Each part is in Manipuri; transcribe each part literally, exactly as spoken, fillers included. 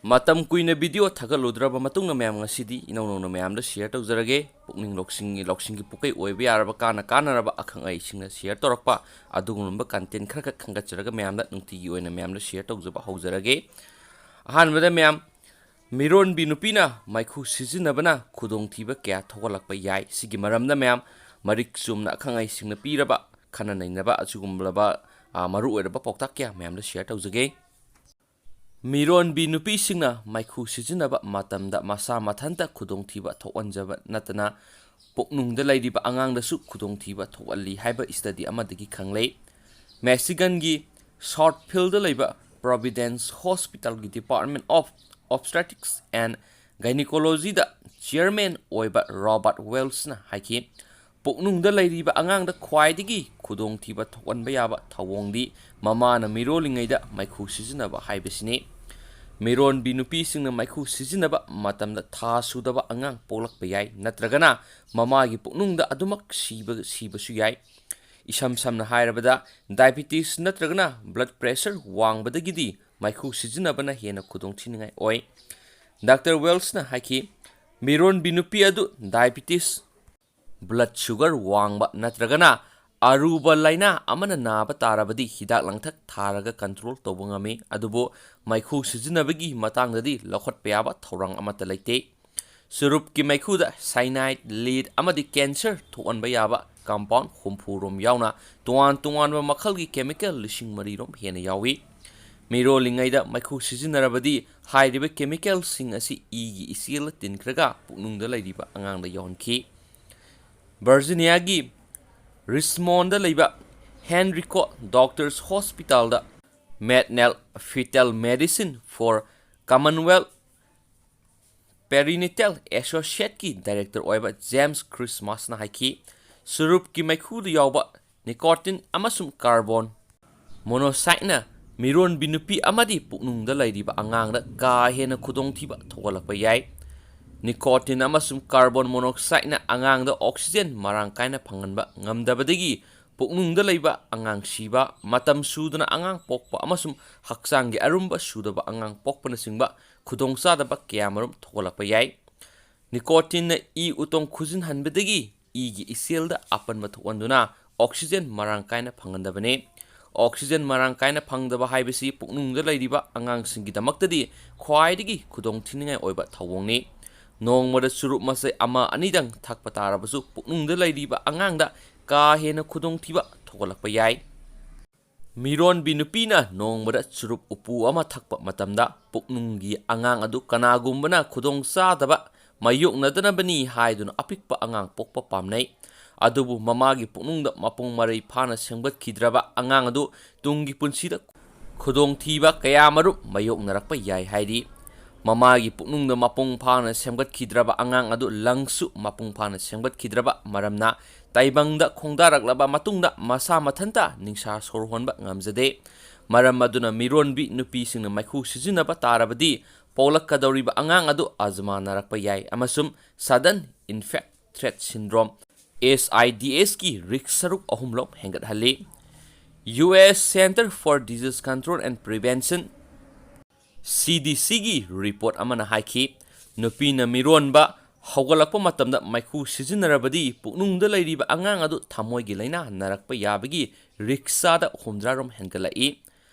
ꯃꯇꯝ ꯀꯨꯏꯅ ꯚꯤꯗꯤꯑꯣ ꯊꯥꯒꯠꯂꯨꯗ꯭ꯔꯕ ꯃꯇꯨꯡꯗ ꯃꯌꯥꯝ ꯉꯁꯤꯗꯤ ꯏꯅꯧ ꯅꯧꯅ ꯃꯌꯥꯝꯗ ꯁꯤꯌꯔ ꯇꯧꯖꯔꯒꯦ꯫ ꯄꯨꯛꯅꯤꯡ ꯂꯧꯁꯤꯡꯒꯤ ꯂꯧꯁꯤꯡꯒꯤ ꯄꯨꯀꯩ ꯑꯣꯏꯕ ꯌꯥꯔꯕ ꯀꯥꯟꯅ ꯀꯥꯟꯅꯔꯕ ꯑꯈꯪ ꯑꯍꯩꯁꯤꯡꯅ ꯁꯤꯌꯔ ꯇꯧꯔꯛꯄ ꯑꯗꯨꯒꯨꯝꯂꯕ ꯀꯟꯇꯦꯟ ꯈꯔꯈꯛ ꯈꯟꯒꯠꯆꯔꯒ ꯃꯌꯥꯝꯗ ꯅꯨꯡꯇꯤꯒꯤ ꯑꯣꯏꯅ ꯃꯌꯥꯝꯗ ꯁꯤꯌꯔ ꯇꯧꯖꯕ ꯍꯧꯖꯔꯒꯦ꯫ ꯑꯍꯥꯟꯕꯗ ꯃꯌꯥꯝ, ꯃꯤꯔꯣꯟꯕꯤ ꯅꯨꯄꯤꯅ ꯃꯩꯈꯨ ꯁꯤꯖꯤꯟꯅꯕꯅ ꯈꯨꯗꯣꯡꯊꯤꯕ ꯀꯌꯥ ꯊꯣꯛꯍꯜꯂꯛꯄ ꯌꯥꯏ꯫ ꯁꯤꯒꯤ ꯃꯔꯝꯗ ꯃꯌꯥꯝ ꯃꯔꯤꯛ ꯆꯨꯝꯅ ꯑꯈꯪ ꯑꯍꯩꯁꯤꯡꯅ ꯄꯤꯔꯕ ꯈꯟꯅ ꯅꯩꯅꯕ ꯑꯁꯤꯒꯨꯝꯂꯕ, ꯑ, ꯃꯔꯨꯑꯣꯏꯔꯕ ꯄꯥꯎꯇꯥꯛ ꯀꯌꯥ ꯃꯌꯥꯝꯗ ꯁꯤꯌꯔ ꯇꯧꯖꯒꯦ꯫ ꯃꯤꯔꯣꯟꯕꯤ ꯅꯨꯄꯤꯁꯤꯡꯅ ꯃꯩꯈꯨ ꯁꯤꯖꯤꯟꯅꯕ ꯃꯇꯝꯗ ꯃꯁꯥ ꯃꯊꯟꯇ ꯈꯨꯗꯣꯡꯊꯤꯕ ꯊꯣꯛꯍꯟꯖꯕ ꯅꯠꯇꯅ ꯄꯨꯛꯅꯨꯡꯗ ꯂꯩꯔꯤꯕ ꯑꯉꯥꯡꯗꯁꯨ ꯈꯨꯗꯣꯡꯊꯤꯕ ꯊꯣꯛꯍꯜꯂꯤ ꯍꯥꯏꯕ ꯁ꯭ꯇꯗꯤ ꯑꯃꯗꯒꯤ ꯈꯪꯂꯦ꯫ ꯃꯦꯁꯤꯒꯟꯒꯤ ꯁꯥꯎꯠꯐꯤꯜꯗ ꯂꯩꯕ ꯄ꯭ꯔꯣꯚꯤꯗꯦꯟꯁ ꯍꯣꯁꯄꯤꯇꯥꯜꯒꯤ Department of Obstetrics and Gynecologyꯗ ꯆꯤꯌꯔꯃꯦꯟ ꯑꯣꯏꯕ ꯔꯣꯕꯥꯔꯠ ꯋꯦꯜꯁꯅ ꯍꯥꯏꯈꯤ, ꯄꯨꯛꯅꯨꯡꯗ ꯂꯩꯔꯤꯕ ꯑꯉꯥꯡꯗ ꯈ꯭ꯋꯥꯏꯗꯒꯤ ꯈꯨꯗꯣꯡꯊꯤꯕ ꯊꯣꯛꯍꯟꯕ ꯌꯥꯕ ꯊꯧꯑꯣꯡꯗꯤ ꯃꯃꯥꯅ ꯃꯤꯔꯣꯜꯂꯤꯉꯩꯗ ꯃꯩꯈꯨ ꯁꯤꯖꯤꯟꯅꯕ ꯍꯥꯏꯕꯁꯤꯅꯤ꯫ ꯃꯤꯔꯣꯟꯕꯤ ꯅꯨꯄꯤꯁꯤꯡꯅ ꯃꯩꯈꯨ ꯁꯤꯖꯤꯟꯅꯕ ꯃꯇꯝꯗ ꯊꯥ ꯁꯨꯗꯕ ꯑꯉꯥꯡ ꯄꯣꯛꯂꯛꯄ ꯌꯥꯏ, ꯅꯠꯇ꯭ꯔꯒꯅ ꯃꯃꯥꯒꯤ ꯄꯨꯛꯅꯨꯡꯗ ꯑꯗꯨꯃꯛ ꯁꯤꯕ, ꯁꯤꯕꯁꯨ ꯌꯥꯏ꯫ ꯏꯁꯝ ꯁꯝꯅ ꯍꯥꯏꯔꯕꯗ, ꯗꯥꯏꯕꯤꯇꯤꯁ ꯅꯠꯇ꯭ꯔꯒꯅ ꯕ꯭ꯂꯗ ꯄ꯭ꯔꯦꯁꯔ ꯋꯥꯡꯕꯗꯒꯤꯗꯤ ꯃꯩꯈꯨ ꯁꯤꯖꯤꯟꯅꯕꯅ ꯍꯦꯟꯅ ꯈꯨꯗꯣꯡꯊꯤꯅꯤꯡꯉꯥꯏ ꯑꯣꯏ꯫ ꯗꯥꯛꯇꯔ ꯋꯦꯜꯁꯅ ꯍꯥꯏꯈꯤ, ꯃꯤꯔꯣꯟꯕꯤ ꯅꯨꯄꯤ ꯑꯗꯨ ꯗꯥꯏꯕꯤꯇꯤꯁ, ꯕ꯭ꯂꯗ ꯁꯨꯒꯔ ꯋꯥꯡꯕ ꯅꯠꯇ꯭ꯔꯒꯅ ꯑꯔꯨꯕ ꯂꯥꯏꯅꯥ ꯑꯃꯅ ꯅꯥꯕ ꯇꯥꯔꯕꯗꯤ ꯍꯤꯗꯥꯛ ꯂꯥꯡꯊꯛ ꯊꯥꯔꯒ ꯀꯟꯇ꯭ꯔꯣꯜ ꯇꯧꯕ ꯉꯝꯃꯤ, ꯑꯗꯨꯕꯨ ꯃꯩꯈꯨ ꯁꯤꯖꯤꯟꯅꯕꯒꯤ ꯃꯇꯥꯡꯗꯗꯤ ꯂꯧꯈꯠꯄ ꯌꯥꯕ ꯊꯧꯔꯥꯡ ꯑꯃꯠꯇ ꯂꯩꯇꯦ꯫ ꯆꯨꯔꯨꯞꯀꯤ ꯃꯩꯈꯨꯗ ꯁꯥꯏꯅꯥꯏꯗ, ꯂꯤꯗ ꯑꯃꯗꯤ ꯀꯦꯟꯁꯔ ꯊꯣꯛꯍꯟꯕ ꯌꯥꯕ ꯀꯝꯄꯥꯎꯟ ꯍꯨꯝꯐꯨ ꯔꯣꯝ ꯌꯥꯎꯅ ꯇꯣꯉꯥꯟ ꯇꯣꯉꯥꯟꯕ ꯃꯈꯜꯒꯤ ꯀꯦꯃꯤꯀꯦꯜ ꯂꯤꯁꯤꯡ ꯃꯔꯤ ꯔꯣꯝ ꯍꯦꯟꯅ ꯌꯥꯎꯏ꯫ ꯃꯤꯔꯣꯜꯂꯤꯉꯩꯗ ꯃꯩꯈꯨ ꯁꯤꯖꯤꯟꯅꯔꯕꯗꯤ ꯍꯥꯏꯔꯤꯕ ꯀꯦꯃꯤꯀꯦꯜꯁꯤꯡ ꯑꯁꯤ ꯏꯒꯤ ꯏꯆꯦꯜꯗ ꯇꯤꯟꯈ꯭ꯔꯒ ꯄꯨꯛꯅꯨꯡꯗ ꯂꯩꯔꯤꯕ ꯑꯉꯥꯡꯗ ꯌꯧꯍꯟꯈꯤ꯫ ꯚꯔꯖꯤꯅꯤꯌꯥꯒꯤ ꯔꯤꯆꯃꯣꯟꯗ ꯂꯩꯕ ꯍꯦꯟꯔꯤꯀꯣ ꯗꯣꯛꯇꯔꯁ ꯍꯣꯁꯄꯤꯇꯥꯜꯗ Maternal Fetal Medicine for Commonwealth Perinatal Associateꯀꯤ ꯗꯥꯏꯔꯦꯛꯇꯔ ꯑꯣꯏꯕ ꯖꯦꯝꯁ ꯈ꯭ꯔꯤꯁꯃꯥꯁꯅ ꯍꯥꯏꯈꯤ, ꯆꯨꯔꯨꯞꯀꯤ ꯃꯩꯈꯨꯗ ꯌꯥꯎꯕ ꯅꯤꯀꯣꯇꯤꯟ ꯑꯃꯁꯨꯡ ꯀꯥꯔꯕꯣꯟ ꯃꯣꯅꯣꯛꯁꯥꯏꯗꯅ ꯃꯤꯔꯣꯟꯕꯤ ꯅꯨꯄꯤ ꯑꯃꯗꯤ ꯄꯨꯛꯅꯨꯡꯗ ꯂꯩꯔꯤꯕ ꯑꯉꯥꯡꯗ ꯀꯥ ꯍꯦꯟꯅ ꯈꯨꯗꯣꯡꯊꯤꯕ ꯊꯣꯛꯍꯜꯂꯛꯄ ꯌꯥꯏ꯫ ꯅꯤꯀꯣꯇꯤꯟ ꯑꯃꯁꯨꯡ ꯀꯥꯔꯕꯣꯟ ꯃꯣꯅꯣꯛꯁꯥꯏꯗꯅ ꯑꯉꯥꯡꯗ ꯑꯣꯛꯁꯤꯖꯦꯟ ꯃꯔꯥꯡ ꯀꯥꯏꯅ ꯐꯪꯍꯟꯕ ꯉꯝꯗꯕꯗꯒꯤ ꯄꯨꯛꯅꯨꯡꯗ ꯂꯩꯕ ꯑꯉꯥꯡ ꯁꯤꯕ, ꯃꯇꯝ ꯁꯨꯗꯅ ꯑꯉꯥꯡ ꯄꯣꯛꯄ ꯑꯃꯁꯨꯡ ꯍꯛꯆꯥꯡꯒꯤ ꯑꯔꯨꯝꯕ ꯁꯨꯗꯕ ꯑꯉꯥꯡ ꯄꯣꯛꯄꯅꯆꯤꯡꯕ ꯈꯨꯗꯣꯡꯆꯥꯗꯕ ꯀꯌꯥꯃꯔꯨꯝ ꯊꯣꯛꯍꯜꯂꯛꯄ ꯌꯥꯏ꯫ Nicotineꯅ ꯏ ꯎꯇꯣꯡ ꯈꯨꯖꯤꯟꯍꯟꯕꯗꯒꯤ ꯏꯒꯤ ꯏꯆꯦꯜꯗ ꯑꯄꯟꯕ ꯊꯣꯛꯍꯟꯗꯨꯅ oxygen ꯃꯔꯥꯡ ꯀꯥꯏꯅ ꯐꯪꯍꯟꯗꯕꯅꯤ꯫ Oxygen ꯃꯔꯥꯡ ꯀꯥꯏꯅ ꯐꯪꯗꯕ ꯍꯥꯏꯕꯁꯤ ꯄꯨꯛꯅꯨꯡꯗ ꯂꯩꯔꯤꯕ ꯑꯉꯥꯡꯁꯤꯡꯒꯤꯗꯃꯛꯇꯗꯤ ꯈ꯭ꯋꯥꯏꯗꯒꯤ ꯈꯨꯗꯣꯡꯊꯤꯅꯤꯡꯉꯥꯏ ꯑꯣꯏꯕ ꯊꯧꯑꯣꯡꯅꯤ꯫ ꯅꯣꯡꯃꯗ ꯆꯨꯔꯨꯞ ꯃꯆꯩ ꯑꯃ ꯑꯅꯤꯗꯪ ꯊꯛꯄ ꯇꯥꯔꯕꯁꯨ ꯄꯨꯛꯅꯨꯡꯗ ꯂꯩꯔꯤꯕ ꯑꯉꯥꯡꯗ ꯀꯥ ꯍꯦꯟꯅ ꯈꯨꯗꯣꯡꯊꯤꯕ ꯊꯣꯛꯍꯜꯂꯛꯄ ꯌꯥꯏ꯫ ꯃꯤꯔꯣꯟꯕꯤ ꯅꯨꯄꯤꯅ ꯅꯣꯡꯃꯗ ꯆꯨꯔꯨꯞ ꯎꯄꯨ ꯑꯃ ꯊꯛꯄ ꯃꯇꯝꯗ ꯄꯨꯛꯅꯨꯡꯒꯤ ꯑꯉꯥꯡ ꯑꯗꯨ ꯀꯅꯥꯒꯨꯝꯕꯅ ꯈꯨꯗꯣꯡꯆꯥꯗꯕ ꯃꯥꯌꯣꯛꯅꯗꯅꯕꯅꯤ ꯍꯥꯏꯗꯨꯅ ꯑꯄꯤꯛꯄ ꯑꯉꯥꯡ ꯄꯣꯛꯄ ꯄꯥꯝꯅꯩ꯫ ꯑꯗꯨꯕꯨ ꯃꯃꯥꯒꯤ ꯄꯨꯛꯅꯨꯡꯗ ꯃꯄꯨꯡ ꯃꯔꯩ ꯐꯥꯅ ꯁꯦꯝꯒꯠꯈꯤꯗ꯭ꯔꯕ ꯑꯉꯥꯡ ꯑꯗꯨ ꯇꯨꯡꯒꯤ ꯄꯨꯟꯁꯤꯗ ꯈꯨꯗꯣꯡꯊꯤꯕ ꯀꯌꯥꯃꯔꯨꯝ ꯃꯥꯌꯣꯛꯅꯔꯛꯄ ꯌꯥꯏ ꯍꯥꯏꯔꯤ꯫ ꯃꯃꯥꯒꯤ ꯄꯨꯛꯅꯨꯡꯗ ꯃꯄꯨꯡ ꯐꯥꯅ ꯁꯦꯝꯒꯠꯈꯤꯗ꯭ꯔꯕ ꯑꯉꯥꯡ ꯑꯗꯨ ꯂꯪꯁꯨ ꯃꯄꯨꯡ ꯐꯥꯅ ꯁꯦꯝꯒꯠꯈꯤꯗ꯭ꯔꯕ ꯃꯔꯝꯅ ꯇꯥꯏꯕꯪꯗ ꯈꯣꯡꯗꯥꯔꯛꯂꯕ ꯃꯇꯨꯡꯗ ꯃꯁꯥ ꯃꯊꯟꯇ ꯅꯤꯡꯁꯥ ꯁꯣꯔ ꯍꯣꯟꯕ ꯉꯝꯖꯗꯦ꯫ ꯃꯔꯝ ꯑꯗꯨꯅ ꯃꯤꯔꯣꯟꯕꯤ ꯅꯨꯄꯤꯁꯤꯡꯅ ꯃꯩꯈꯨ ꯁꯤꯖꯤꯟꯅꯕ ꯇꯥꯔꯕꯗꯤ ꯄꯣꯛꯂꯛꯀꯗꯧꯔꯤꯕ ꯑꯉꯥꯡ ꯑꯗꯨ ꯑꯖꯃꯥ ꯅꯥꯔꯛꯄ ꯌꯥꯏ ꯑꯃꯁꯨꯡ sudden infant death syndrome, SIDSꯀꯤ risk ꯁꯔꯨꯛ ꯑꯍꯨꯝꯂꯣꯝ ꯍꯦꯟꯒꯠꯍꯜꯂꯤ꯫ US Center for Disease Control and Prevention, CDCꯒꯤ report ꯑꯃꯅ ꯍꯥꯏꯈꯤ, ꯅꯨꯄꯤꯅ ꯃꯤꯔꯣꯟꯕ ꯍꯧꯒꯠꯂꯛꯄ ꯃꯇꯝꯗ ꯃꯩꯈꯨ ꯁꯤꯖꯤꯟꯅꯔꯕꯗꯤ ꯄꯨꯛꯅꯨꯡꯗ ꯂꯩꯔꯤꯕ ꯑꯉꯥꯡ ꯑꯗꯨ ꯊꯃꯣꯏꯒꯤ ꯂꯥꯏꯅꯥ ꯅꯥꯔꯛꯄ ꯌꯥꯕꯒꯤ risk ꯆꯥꯗ ꯍꯨꯝꯗ꯭ꯔꯥ ꯔꯣꯝ ꯍꯦꯟꯒꯠꯂꯛꯏ꯫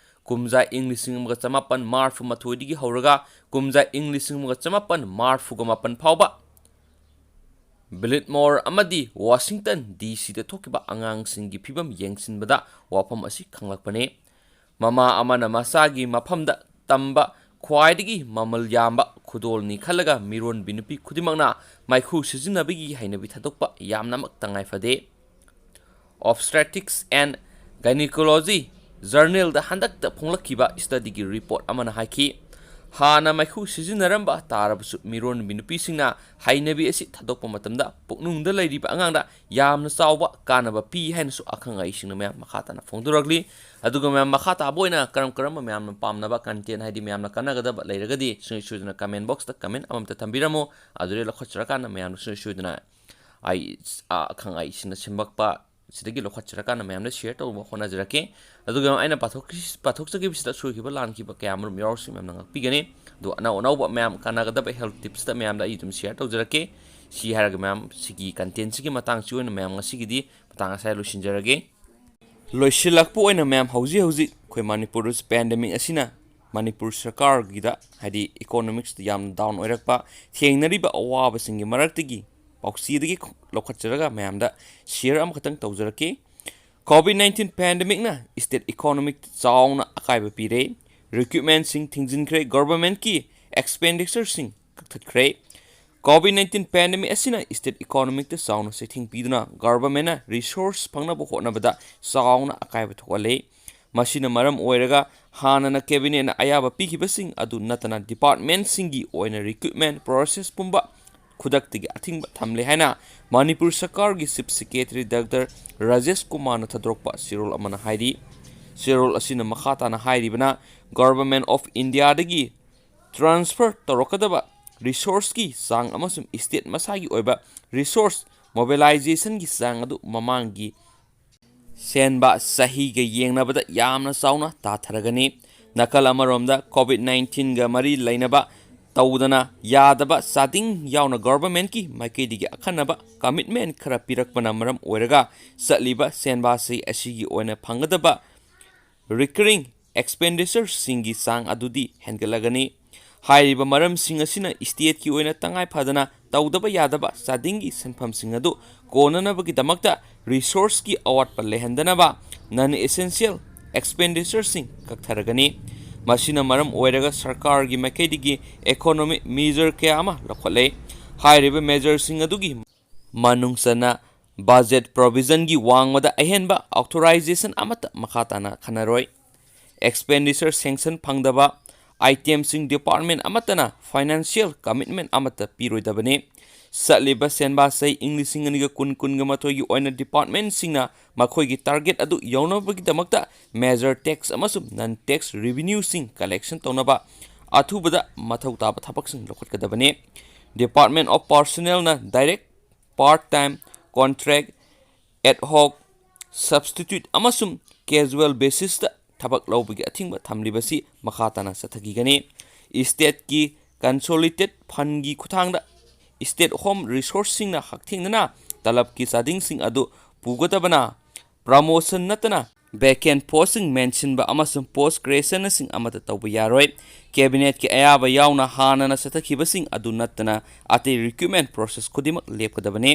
ꯀꯨꯝꯖꯥ ꯏꯪ ꯂꯤꯁꯤꯡ ꯑꯃꯒ ꯆꯃꯥꯄꯟ ꯃꯔꯐꯨ ꯃꯥꯊꯣꯏꯗꯒꯤ ꯍꯧꯔꯒ ꯀꯨꯝꯖꯥ ꯏꯪ ꯂꯤꯁꯤꯡ ꯑꯃꯒ ꯆꯃꯥꯄꯟ ꯃꯔꯐꯨꯒ ꯃꯥꯄꯟ ꯐꯥꯎꯕ ꯕꯤꯂꯤꯠꯃꯣꯔ ꯑꯃꯗꯤ ꯋꯥꯁꯤꯡꯇꯟ ꯗꯤ ꯁꯤꯗ ꯊꯣꯛꯈꯤꯕ ꯑꯉꯥꯡꯁꯤꯡꯒꯤ ꯐꯤꯕꯝ ꯌꯦꯡꯁꯤꯟꯕꯗ ꯋꯥꯐꯝ ꯑꯁꯤ ꯈꯪꯂꯛꯄꯅꯤ꯫ ꯃꯃꯥ ꯑꯃꯅ ꯃꯆꯥꯒꯤ ꯃꯐꯝꯗ ꯇꯝꯕ ꯈ꯭ꯋꯥꯏꯗꯒꯤ ꯃꯃꯜ ꯌꯥꯝꯕ ꯈꯨꯗꯣꯜꯅꯤ ꯈꯜꯂꯒ ꯃꯤꯔꯣꯟꯕꯤ ꯅꯨꯄꯤ ꯈꯨꯗꯤꯡꯃꯛꯅ ꯃꯩꯈꯨ ꯁꯤꯖꯤꯟꯅꯕꯒꯤ ꯍꯩꯅꯕꯤ ꯊꯥꯗꯣꯛꯄ ꯌꯥꯝꯅꯃꯛ ꯇꯉꯥꯏ ꯐꯗꯦ꯫ Obstetrics and Gynecology Journalꯗ ꯍꯟꯗꯛꯇ ꯐꯣꯡꯂꯛꯈꯤꯕ studyꯒꯤ report ꯑꯃꯅ ꯍꯥꯏꯈꯤ, ꯍꯥꯟꯅ ꯃꯩꯈꯨ ꯁꯤꯖꯤꯟꯅꯔꯝꯕ ꯇꯥꯔꯕꯁꯨ ꯃꯤꯔꯣꯟꯕꯤ ꯅꯨꯄꯤꯁꯤꯡꯅ ꯍꯩꯅꯕꯤ ꯑꯁꯤ ꯊꯥꯗꯣꯛꯄ ꯃꯇꯝꯗ ꯄꯨꯛꯅꯨꯡꯗ ꯂꯩꯔꯤꯕ ꯑꯉꯥꯡꯗ ꯌꯥꯝꯅ ꯆꯥꯎꯕ ꯀꯥꯟꯅꯕ ꯄꯤ ꯍꯥꯏꯅꯁꯨ ꯑꯈꯪ ꯑꯍꯩꯁꯤꯡꯅ ꯃꯌꯥꯝ ꯃꯈꯥ ꯇꯥꯅ ꯐꯣꯡꯗꯣꯔꯛꯂꯤ꯫ ꯑꯗꯨꯒ ꯃꯌꯥꯝ ꯃꯈꯥ ꯇꯥꯕ ꯑꯣꯏꯅ ꯀꯔꯝ ꯀꯔꯝꯕ ꯃꯌꯥꯝꯅ ꯄꯥꯝꯅꯕ content, ꯍꯥꯏꯗꯤ ꯃꯌꯥꯝꯅ ꯀꯥꯟꯅꯒꯗꯕ ꯂꯩꯔꯒꯗꯤ ꯁꯨꯡꯁꯣꯏ ꯁꯣꯏꯗꯅ comment boxꯇ comment ꯑꯃꯃꯝꯇ ꯊꯝꯕꯤꯔꯝꯃꯨ꯫ ꯑꯗꯨꯗ ꯂꯧꯈꯠꯆꯔꯀꯥꯟꯗ ꯃꯌꯥꯝꯅ ꯁꯨꯡꯁꯣꯏ ꯁꯣꯏꯗꯅ ꯑꯩ, ꯑ, ꯑꯈꯪ ꯑꯍꯩꯁꯤꯡꯅ ꯁꯦꯝꯃꯛꯄ ꯁꯤꯗꯒꯤ ꯂꯧꯈꯠꯆꯔꯀꯥꯟꯗ ꯃꯌꯥꯝꯗ share ꯇꯧꯕ ꯍꯣꯠꯅꯖꯔꯛꯀꯦ꯫ ꯑꯗꯨꯒ ꯑꯩꯅ ꯄꯥꯊꯣꯛꯈꯤ-, ꯄꯥꯊꯣꯛꯆꯈꯤꯕꯁꯤꯗ ꯁꯣꯏꯈꯤꯕ ꯂꯥꯟꯈꯤꯕ ꯀꯌꯥ ꯑꯃꯔꯣꯝ ꯌꯥꯎꯔꯁꯨ ꯃꯌꯥꯝꯅ ꯉꯥꯛꯄꯤꯒꯅꯤ꯫ ꯑꯗꯨ ꯑꯅꯧ ꯑꯅꯧꯕ ꯃꯌꯥꯝ ꯀꯥꯟꯅꯒꯗꯕ health tipsꯇ ꯃꯌꯥꯝꯗ ꯑꯩ ꯑꯗꯨꯝ share ꯇꯧꯖꯔꯛꯀꯦ꯫ ꯁꯤ ꯍꯥꯏꯔꯒ ꯃꯌꯥꯝ, ꯁꯤꯒꯤ contentꯁꯤꯒꯤ ꯃꯇꯥꯡꯁꯤ ꯑꯣꯏꯅ ꯃꯌꯥꯝ ꯉꯁꯤꯒꯤꯗꯤ ꯃꯇꯥꯡ ꯑꯁ꯭ꯋꯥꯏꯗ ꯂꯣꯏꯁꯤꯟꯖꯔꯒꯦ꯫ ꯂꯣꯏꯁꯤꯜꯂꯛꯄ ꯑꯣꯏꯅ ꯃꯌꯥꯝ, ꯍꯧꯖꯤꯛ ꯍꯧꯖꯤꯛ ꯑꯩꯈꯣꯏ ꯃꯅꯤꯄꯨꯔꯗꯁꯨ pandemic ꯑꯁꯤꯅ ꯃꯅꯤꯄꯨꯔ ꯁꯔꯀꯥꯔꯒꯤꯗ, ꯍꯥꯏꯗꯤ economicsꯇ ꯌꯥꯝꯅ down ꯑꯣꯏꯔꯛꯄ, ꯊꯦꯡꯅꯔꯤꯕ ꯑꯋꯥꯕꯁꯤꯡꯒꯤ ꯃꯔꯛꯇꯒꯤ ꯄꯥꯎꯆꯦꯗꯒꯤ ꯂꯧꯈꯠꯆꯔꯒ ꯃꯌꯥꯝꯗ share ꯑꯃꯈꯛꯇꯪ ꯇꯧꯖꯔꯛꯀꯦ꯫ COVID nineteen pandemicꯅ state economicꯇ ꯆꯥꯎꯅ ꯑꯀꯥꯏꯕ ꯄꯤꯔꯦ꯫ Recruitmentꯁꯤꯡ ꯊꯤꯡꯖꯤꯟꯈ꯭ꯔꯦ, governmentꯀꯤ expenditureꯁꯤꯡ ꯀꯛꯊꯠꯈ꯭ꯔꯦ꯫ COVID nineteen pandemic ꯑꯁꯤꯅ state economicꯇ ꯆꯥꯎꯅ ꯆꯩꯊꯦꯡ ꯄꯤꯗꯨꯅ governmentꯅ resource ꯐꯪꯅꯕ ꯍꯣꯠꯅꯕꯗ ꯆꯥꯎꯅ ꯑꯀꯥꯏꯕ ꯊꯣꯛꯍꯜꯂꯦ꯫ ꯃꯁꯤꯅ ꯃꯔꯝ ꯑꯣꯏꯔꯒ ꯍꯥꯟꯅꯅ cabinetꯅ ꯑꯌꯥꯕ ꯄꯤꯈꯤꯕꯁꯤꯡ ꯑꯗꯨ ꯅꯠꯇꯅ departmentꯁꯤꯡꯒꯤ ꯑꯣꯏꯅ recruitment process ꯄꯨꯝꯕ ꯈꯨꯗꯛꯇꯒꯤ ꯑꯊꯤꯡꯕ ꯊꯝꯂꯦ ꯍꯥꯏꯅ ꯃꯅꯤꯄꯨꯔ ꯁꯔꯀꯥꯔꯒꯤ chief secretary ꯗꯥꯛꯇꯔ ꯔꯥꯖꯦꯁ ꯀꯨꯃꯥꯔꯅ ꯊꯥꯗꯣꯔꯛꯄ ꯆꯦꯔꯣꯜ ꯑꯃꯅ ꯍꯥꯏꯔꯤ꯫ ꯆꯦꯔꯣꯜ ꯑꯁꯤꯅ ꯃꯈꯥ ꯇꯥꯅ ꯍꯥꯏꯔꯤꯕꯅ, Government of Indiaꯗꯒꯤ transfer ꯇꯧꯔꯛꯀꯗꯕ resourceꯀꯤ ꯆꯥꯡ ꯑꯃꯁꯨꯡ state ꯃꯁꯥꯒꯤ ꯑꯣꯏꯕ resource mobilizationꯒꯤ ꯆꯥꯡ ꯑꯗꯨ ꯃꯃꯥꯡꯒꯤ ꯁꯦꯟꯕ ꯆꯍꯤꯒ ꯌꯦꯡꯅꯕꯗ ꯌꯥꯝꯅ ꯆꯥꯎꯅ ꯇꯥꯊꯔꯒꯅꯤ꯫ ꯅꯥꯀꯜ ꯑꯃꯔꯣꯝꯗ COVID nineteenꯒ ꯃꯔꯤ ꯂꯩꯅꯕ ꯇꯧꯗꯅ ꯌꯥꯗꯕ ꯆꯥꯗꯤꯡ ꯌꯥꯎꯅ governmentꯀꯤ ꯃꯥꯏꯀꯩꯗꯒꯤ ꯑꯈꯟꯅꯕ commitment ꯈꯔ ꯄꯤꯔꯛꯄꯅ ꯃꯔꯝ ꯑꯣꯏꯔꯒ ꯆꯠꯂꯤꯕ ꯁꯦꯟꯕꯥꯁꯤ ꯑꯁꯤꯒꯤ ꯑꯣꯏꯅ ꯐꯪꯒꯗꯕ recurring expenditureꯁꯤꯡꯒꯤ ꯆꯥꯡ ꯑꯗꯨꯗꯤ ꯍꯦꯟꯒꯠꯂꯒꯅꯤ꯫ ꯍꯥꯏꯔꯤꯕ ꯃꯔꯝꯁꯤꯡ ꯑꯁꯤꯅ stateꯀꯤ ꯑꯣꯏꯅ ꯇꯉꯥꯏ ꯐꯗꯅ ꯇꯧꯗꯕ ꯌꯥꯗꯕ ꯆꯥꯗꯤꯡꯒꯤ ꯁꯦꯟꯐꯝꯁꯤꯡ ꯑꯗꯨ ꯀꯣꯟꯅꯅꯕꯒꯤꯗꯃꯛꯇ resourceꯀꯤ ꯑꯋꯥꯠꯄ ꯂꯩꯍꯟꯗꯅꯕ non essential expenditureꯁꯤꯡ ꯀꯛꯊꯔꯒꯅꯤ꯫ ꯃꯁꯤꯅ ꯃꯔꯝ ꯑꯣꯏꯔꯒ ꯁꯔꯀꯥꯔꯒꯤ ꯃꯥꯏꯀꯩꯗꯒꯤ economic measure ꯀꯌꯥ ꯑꯃ ꯂꯧꯈꯠꯂꯦ꯫ ꯍꯥꯏꯔꯤꯕ measureꯁꯤꯡ ꯑꯗꯨꯒꯤ ꯃꯅꯨꯡ ꯆꯟꯅ budget provisionꯒꯤ ꯋꯥꯡꯃꯗ ꯑꯍꯦꯟꯕ authorization ꯑꯃꯠꯇ ꯃꯈꯥ ꯇꯥꯅ ꯈꯟꯅꯔꯣꯏ꯫ Expenditure sanction ꯐꯪꯗꯕ itemꯁꯤꯡ department ꯑꯃꯠꯇꯅ financial commitment ꯑꯃꯠꯇ ꯄꯤꯔꯣꯏꯗꯕꯅꯤ꯫ ꯆꯠꯂꯤꯕ ꯁꯦꯟꯕꯥꯁꯩ ꯏꯪ ꯂꯤꯁꯤꯡ ꯑꯅꯤꯒ ꯀꯨꯟ ꯀꯨꯟꯒ ꯃꯥꯊꯣꯏꯒꯤ ꯑꯣꯏꯅ departmentꯁꯤꯡꯅ ꯃꯈꯣꯏꯒꯤ target ꯑꯗꯨ ꯌꯧꯅꯕꯒꯤꯗꯃꯛꯇ major tax ꯑꯃꯁꯨꯡ non tax revenueꯁꯤꯡ collection ꯇꯧꯅꯕ ꯑꯊꯨꯕꯗ ꯃꯊꯧ ꯇꯥꯕ ꯊꯕꯛꯁꯤꯡ ꯂꯧꯈꯠꯀꯗꯕꯅꯤ꯫ Department of Personnelꯅ direct, part time, contract, ad hoc, substitute ꯑꯃꯁꯨꯡ casual basisꯇ ꯊꯕꯛ ꯂꯧꯕꯒꯤ ꯑꯊꯤꯡꯕ ꯊꯝꯂꯤꯕꯁꯤ ꯃꯈꯥ ꯇꯥꯅ ꯆꯠꯊꯈꯤꯒꯅꯤ꯫ Stateꯀꯤ consolidated fundꯀꯤ ꯈꯨꯠꯊꯥꯡꯗ state home resourceꯁꯤꯡꯅ ꯍꯛꯊꯦꯡꯅꯅ ꯇꯂꯕꯀꯤ ꯆꯥꯗꯤꯡꯁꯤꯡ ꯑꯗꯨ ꯄꯨꯒꯗꯕꯅ promotion ꯅꯠꯇꯅ vacant postꯁꯤꯡ ꯃꯦꯟꯁꯤꯟꯕ ꯑꯃꯁꯨꯡ post creationꯁꯤꯡ ꯑꯃꯠꯇ ꯇꯧꯕ ꯌꯥꯔꯣꯏ꯫ Cabinetꯀꯤ ꯑꯌꯥꯕ ꯌꯥꯎꯅ ꯍꯥꯟꯅꯅ ꯆꯠꯊꯈꯤꯕꯁꯤꯡ ꯑꯗꯨ ꯅꯠꯇꯅ ꯑꯇꯩ recruitment process ꯈꯨꯗꯤꯡꯃꯛ ꯂꯦꯞꯀꯗꯕꯅꯤ꯫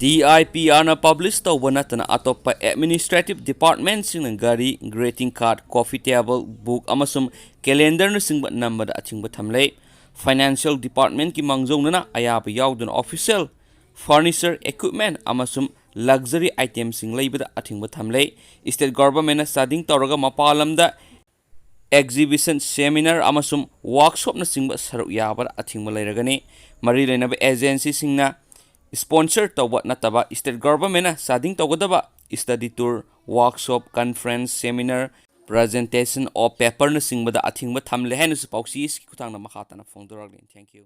DIPRꯅ publish ꯇꯧꯕ ꯅꯠꯇꯅ ꯑꯇꯣꯞꯄ administrative departmentꯁꯤꯡꯅ ꯒꯥꯔꯤ, greeting card, coffee table, book ꯑꯃꯁꯨꯡ calendarꯅꯆꯤꯡꯕ ꯅꯝꯕꯗ ꯑꯊꯤꯡꯕ ꯊꯝꯂꯦ꯫ Financial departmentꯀꯤ ꯃꯥꯡꯖꯧꯅꯅ ꯑꯌꯥꯕ ꯌꯥꯎꯗꯅ official furniture, equipment ꯑꯃꯁꯨꯡ luxury itemꯁꯤꯡ ꯂꯩꯕꯗ ꯑꯊꯤꯡꯕ ꯊꯝꯂꯦ꯫ State governmentꯅ ꯆꯥꯗꯤꯡ ꯇꯧꯔꯒ ꯃꯄꯥꯟ ꯂꯝꯗ exhibition, seminar ꯑꯃꯁꯨꯡ workshopꯅꯆꯤꯡꯕ ꯁꯔꯨꯛ ꯌꯥꯕꯗ ꯑꯊꯤꯡꯕ ꯂꯩꯔꯒꯅꯤ꯫ ꯃꯔꯤ ꯂꯩꯅꯕ agencyꯁꯤꯡꯅ sponsor ꯇꯧꯕ ꯅꯠꯇꯕ state governmentꯅ ꯆꯥꯗꯤꯡ ꯇꯧꯒꯗꯕ study tour, workshop, conference, seminar, presentation of paperꯅꯆꯤꯡꯕꯗ ꯑꯊꯤꯡꯕ ꯊꯝꯂꯦ ꯍꯥꯏꯅꯁꯨ ꯄꯥꯎꯆꯦ ꯑꯁꯤꯒꯤ ꯈꯨꯠꯊꯥꯡꯗ ꯃꯈꯥ ꯇꯥꯅ ꯐꯣꯡꯗꯣꯔꯛꯂꯤ꯫ Thank you꯫